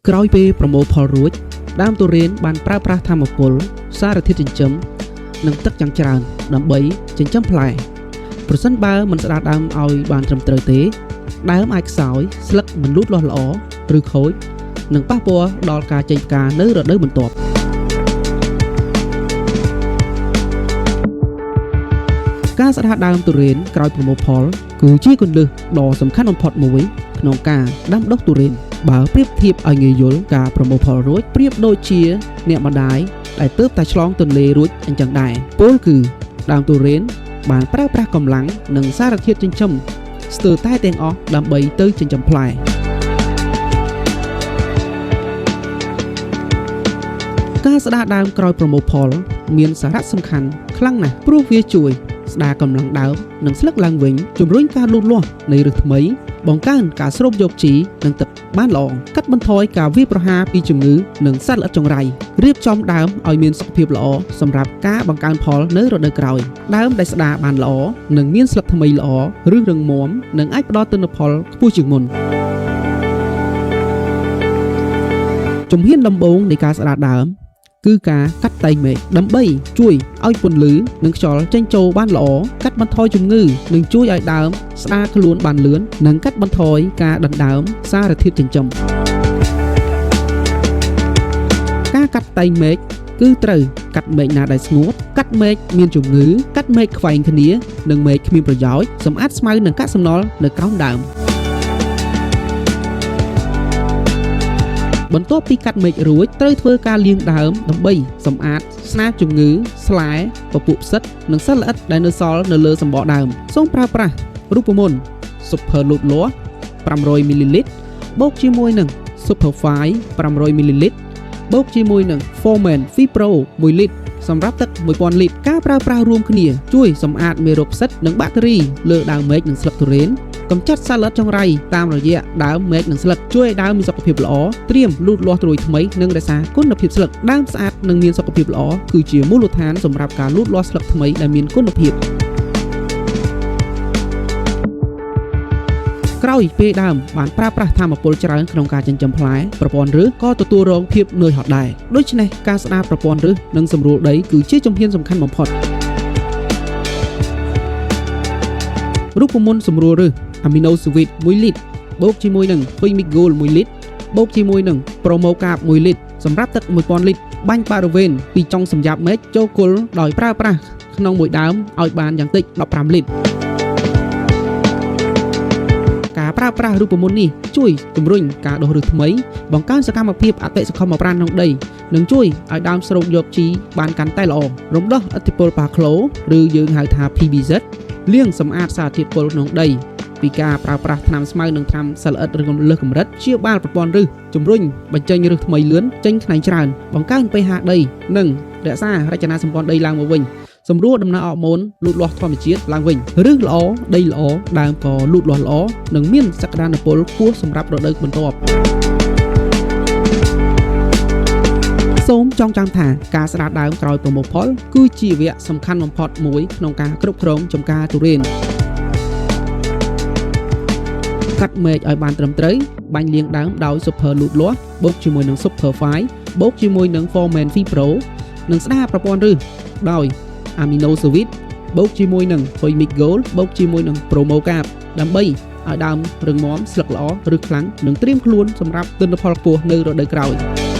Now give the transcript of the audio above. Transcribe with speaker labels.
Speaker 1: ក្រោយពេលប្រមូលផលរួចដើមទុរេនបានប្រើប្រាស់ថាមពលសារធាតុចិញ្ចឹមនិងទឹកយ៉ាងច្រើនដើម្បីចិញ្ចឹមផ្លែប្រសិនបើមិនស្ដារដើមឲ្យបានត្រឹមត្រូវទេដើមអាចខ្សោយស្លឹកមិនលូតលាស់ល្អឬខូចនិងប៉ះពាល់ដល់ការចេញផ្កានៅរដូវបន្ទាប់ការស្ដារដើមទុរេនក្រោយប្រមូលផលគឺជាគន្លឹះដ៏សំខាន់បំផុតមួយក្នុងការដាំដុះទុរេនបើប្រៀបធៀបឲ្យងាយយល់ការប្រមូលផលរួចប្រៀបដូចជាអ្នកម្ដាយដែលទើបតែឆ្លងទន្លេរួចអញ្ចឹងដែរពោលគឺដើមទុរេនបានប្រើប្រាស់កម្លាំងនិងសារធាតុចិញ្ចឹមស្ទើរតែទាំងអស់ដើម្បីទៅចិញ្ចឹមផ្លែការស្ដារដើមក្រោយប្រមូលផលមានសារៈសំខាន់ខ្លាំងណាស់ព្រោះវាជួយស្ដារកម្លាំងដើមនិងស្លឹកឡើងវិញជំរុញការលូតលាស់នៃឫសថ្មីបង្កើនការស្រូបយកជីនិងទឹកបានល្អកាត់បន្ថយការវាយប្រហារពីជំងឺនិងសត្វល្អិតចង្រៃរៀបចំដើមឲ្យមានសុខភាពល្អសម្រាប់ការបង្កើនផលនៅរដូវក្រោយដើមដែលស្ដារបានល្អនិងមានស្លឹកថ្មីល្អឬរឹងមាំនិងអាចផ្ដល់ទិន្នផលខ្ពស់ជាងមុនជំហានដំបូងនៃការស្ដារដើមគឺការកាត់តែងមែកដើម្បីជួយឲ្យពន្លឺនិងខ្យល់ចេញចូលបានល្អកាត់បន្ថយជំងឺនិងជួយឲ្យដើមស្ដារខ្លួនបានលឿននិងកាត់បន្ថយការដណ្ដើមសារធាតុចិញ្ចឹមការកាត់តែងមែកគឺត្រូវកាត់មែកណាដែលស្ងួតកាត់មែកមានជំងឺកាត់មែកខ្វែងគ្នានិងមែកគ្មានប្រយោជន៍សម្អាតស្មៅនិងកាកសំណល់នៅក្រោមដើមបន្ទាប់ពីកាត់មែករួចត្រូវធ្វើការលាងដើមដើម្បីសម្អាតស្នាមជំងឺស្លែពពួកផ្សិតនិងសត្វល្អិតដែលនៅសល់នៅលើសម្បកដើមសូមប្រើប្រាស់រូបមន្ត Super លូតលាស់500មីលីលីត្របូកជាមួយនឹង Super Fine 500មីលីលីត្របូកជាមួយនឹង Foreman Fipro 1លីត្រសម្រាប់ទឹក1000លីត្រការប្រើប្រាស់រួមគ្នាជួយសម្អាតមេរោគផ្សិតនិងបាក់តេរីលើដើមមែកនិងស្លឹកទុរេនកម្ចាត់សត្វល្អិតចង្រៃតាមរយៈដើមមែកនិងស្លឹកជួយឲ្យដើមមានសុខភាពល្អត្រៀមលូតលាស់ត្រួយថ្មីនិងរក្សាគុណភាពស្លឹកដើមស្អាតនិងមានសុខភាពល្អគឺជាមូលដ្ឋានសម្រាប់ការលូតលាស់ស្លឹកថ្មីដែលមានគុណភាពក្រោយពេលដើមបានប្រើប្រាស់ថាមពលច្រើនក្នុងការចិញ្ចឹមផ្លែប្រព័ន្ធឫសក៏ទទួលរងភាពនឿយហត់ដែរដូច្នេះការស្ដារប្រព័ន្ធឫសនិងសម្រួលដីគឺជាជំហានសំខាន់បំផុតរូបមន្តសម្រួលឫស Amino Sweet 1លីត្របូកជាមួយនឹង Humic Gold 1លីត្របូកជាមួយនឹង Promocarb 1លីត្រសម្រាប់ទឹក1000លីត្របាញ់បរិវេណពីចុងសំយ៉ាប់មែកចូលគល់ដោយប្រើប្រាស់ក្នុងមួយដើមឲ្យបានយ៉ាងតិច15លីត្រការប្រើប្រាស់រូបមន្តនេះជួយជំរុញការដុះឫសថ្មីបង្កើនសកម្មភាពអតិសខមប្រាណក្នុងដីនិងជួយឲ្យដើមស្រូបយកជីបានកាន់តែល្អរំដោះឥទ្ធិពលប៉ាក្លូឬយើងហៅថា PBZ លាងសម្អាតសារធាតុពុលក្នុងដីពីការប្រើប្រាស់ថ្នាំស្មៅនិងថ្នាំសត្វល្អិតឬលើសកម្រិតព្យាបាលប្រព័ន្ធឫសជំរុញបញ្ចេញឫសថ្មីលឿនចេញខ្នែងច្រើនបង្កើន pH ដីនិងរក្សារចនាសម្ព័ន្ធដីឡើងមកវិញសម្រួលដំណើរអរម៉ូនលូតលាស់ធម្មជាតិឡើងវិញឫសល្អដីល្អដើមក៏លូតលាស់ល្អនិងមានសក្តានុពលខ្ពស់សម្រាប់រដូវបន្ទាប់សូមចងចាំថាការស្ដារដើមក្រោយប្រមូលផលគឺជាវគ្គសំខាន់បំផុតមួយក្នុងការគ្រប់គ្រងចំការទុរេនកាត់មែកឲ្យបានត្រឹមត្រូវបាញ់លាងដើមដោយ Super លូតលាស់បូកជាមួយនឹង Super Fine បូកជាមួយនឹង Foreman Fipro និងស្ដារប្រព័ន្ធឫសដោយ Amino Sweet បូកជាមួយនឹង Humic Gold បូកជាមួយនឹង Promocarb ដើម្បីឲ្យដើមរឹងមាំស្លឹកល្អឬខ្លាំងនិងត្រៀមខ្លួនសម្រាប់ទិន្នផលខ្ពស់នៅរដូវក្រោយ។